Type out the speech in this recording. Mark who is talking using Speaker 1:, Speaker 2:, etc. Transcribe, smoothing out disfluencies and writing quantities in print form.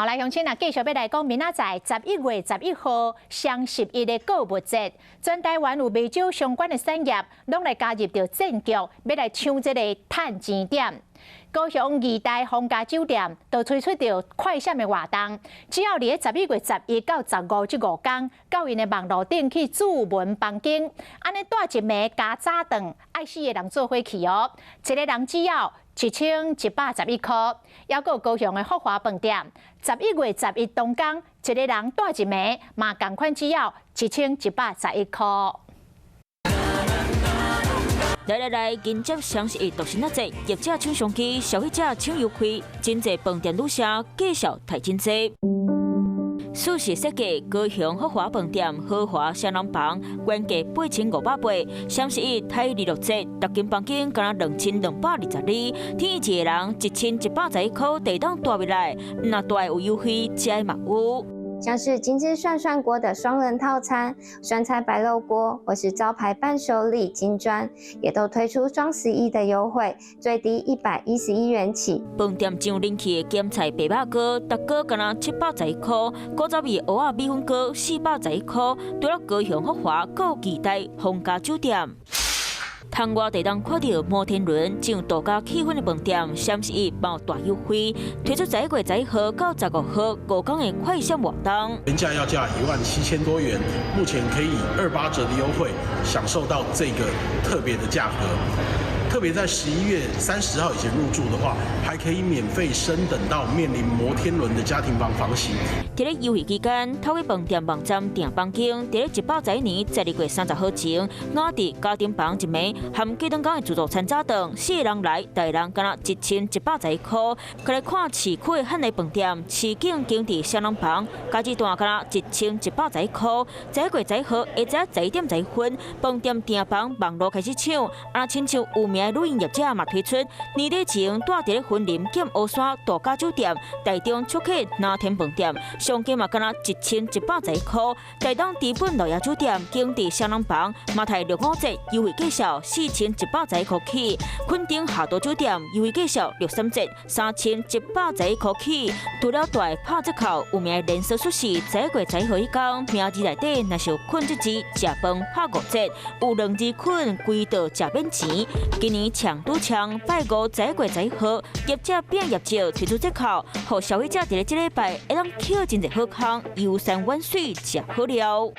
Speaker 1: 來，鄉親啊，繼續欲來講，明仔載11月11號雙十一的購物節，全台灣有袂少相關的產業，攏來加入著戰局，欲來搶這個趁錢點。高雄義大皇家酒店就推出著快閃的活動，只要佇咧11月11到15這五工，到𪜶的網路頂去注文房間，按呢帶一暝加早頓，愛四个人做伙去哦，一个人只要1111塊，猶閣有高雄的福華飯店，十一月十一當工，一个人蹛一暝，嘛仝款只要1111塊。
Speaker 2: 來來來，迎接雙十一獨身仔節，業者搶商機，消費者搶優惠，真濟飯店旅社介紹刣真濟。舒適設計，高雄福華飯店豪華雙人房，原價8580，雙十一刣26折，逐間房間干焦2222，天一個人1111塊，地當蹛入來，若蹛有優惠，遮嘛有。
Speaker 3: 像是精緻涮涮鍋的雙人套餐、酸菜白肉鍋，或是招牌伴手禮金磚，也都推出雙十一的優惠，最低111元起。
Speaker 2: 飯店上人氣的鹹菜白肉鍋，逐鍋干焦711塊；古早味蚵仔米粉鍋411塊。除了高雄福華，閣有義大皇家酒店。窗外就當看著摩天輪，上度假氣氛的飯店，雙十一嘛有大優惠，推出11月11號到15號五天的快閃活動。
Speaker 4: 原價要價1萬7千多元，目前可以以28折的優惠，享受到這個特別的價格。特別在11月30號以前入住的話，還可以免費升等到面臨摩天輪的家庭房房型。
Speaker 2: 佇咧優惠期間，透過飯店網站訂房間，佇咧110年12月30號前，額佇家庭房一暝含隔頓工的自助餐早頓，四个人來，逐个人干焦1111塊。閣來看市區的漢麗飯店，市景精緻雙人房，加一段干焦1111塊。11月11號下晝11點11分，飯店訂房網路開始搶，啊，親像有名的旅遊業者嘛推出年底前蹛佇咧雲林劍烏山度假酒店、台中出客藍天飯店，上價嘛干焦1111塊。台東知本樂爺酒店精緻雙人房嘛刣65折優惠價數4111塊起。墾丁夏都酒店優惠價數63折，3111塊起。除了大拍折扣，有名的連鎖速食十一月十一號彼工，名字內底若是有睏這字，食飯拍5折，有兩字睏，規桌食免錢。今年搶拄搶，拜五十一月十一號，業者變業績推出折扣，予消費者佇咧這禮拜會當抾真濟好康，遊山玩水食好料。